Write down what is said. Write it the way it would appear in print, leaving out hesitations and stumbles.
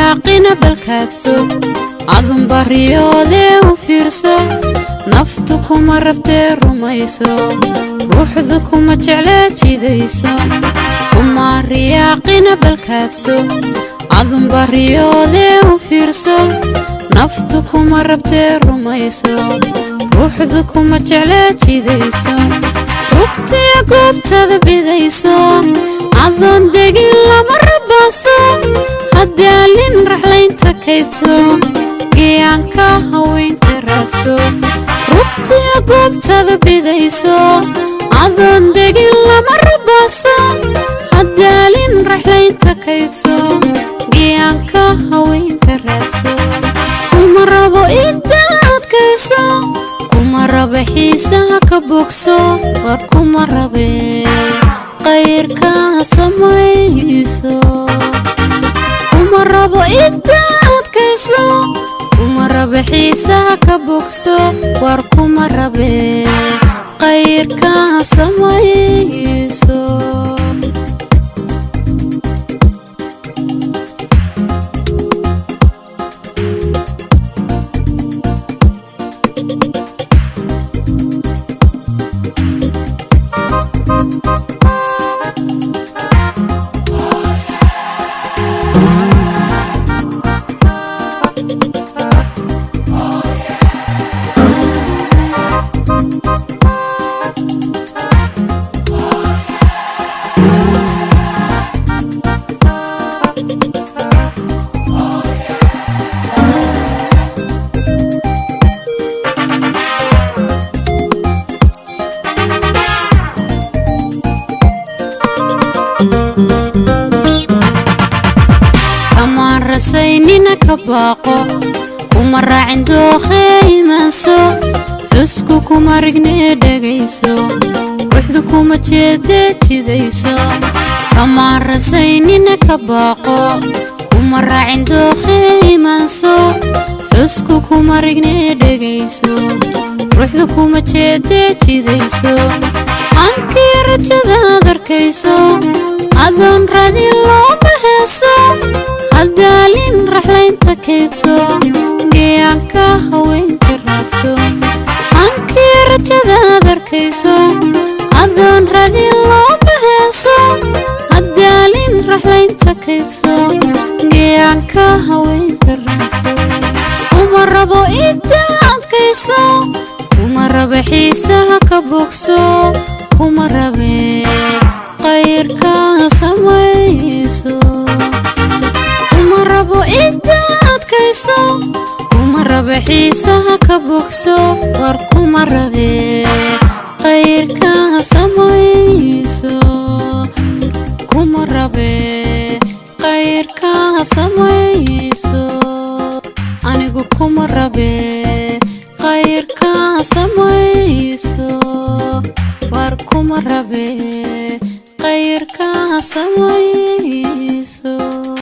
Riyaaqina balkaadso, adunba riyoodee u fiirso. Naftu kuma rabtee rumayso, ruuxdu kuma jeclee jidayso. Kuma riyaaqina balkaadso, adunba riyoodee u fiirso. Naftu kuma rabtee rumayso, ruuxdu kuma jeclee jidayso. Rugtiya goobtada bidayso, adoon degin lama rabaaso. Haddaalin raxlaynta kaydso, geeyaanka haweenka raadso. Rugtiya goobtada bidayso, adoon degin lama rabaaso. Haddaalin raxlaynta kaydso, geeyaanka haweenka raadso. Kuma rabo idda adkayso, kuma raba xiisaha ka bogso. War kuma rabe qayrka samayso. Kuma rabo idda adkayso, kuma raba xiisaha ka bogso. War kuma rabe qayrka samayso. Kamaan rasaynina ka baaqo, kuma raacin dookhee imaanso. Xusku kuma rignee dhegayso, ruuxdu kuma jeedee jidayso. Kamaan rasaynina ka baaqo, kuma raacin dookhee imaanso. Xusku kuma rignee dhegayso, ruuxdu kuma jeedee jidayso. Ankii rajadaad arkayso, adoon radin looma heeso. Haddaalin raxlaynta kaydso, geeyaanka haweenka raadso. Ankii rajadaad arkayso, adoon radin looma heeso. Haddaalin raxlaynta kaydso, geeyaanka haweenka raadso. Kuma rabo idda adkayso, kuma raba xiisaha ka bogso. Kuma rabe qayrka samayso. Kuma rabo idda adkayso, kuma raba xiisaha ka bogso. War kuma rabe qayrka samayso. Kuma rabe qayrka samayso. Anigu kuma rabe qayrka samayso. War kuma rabe qayrka samayso.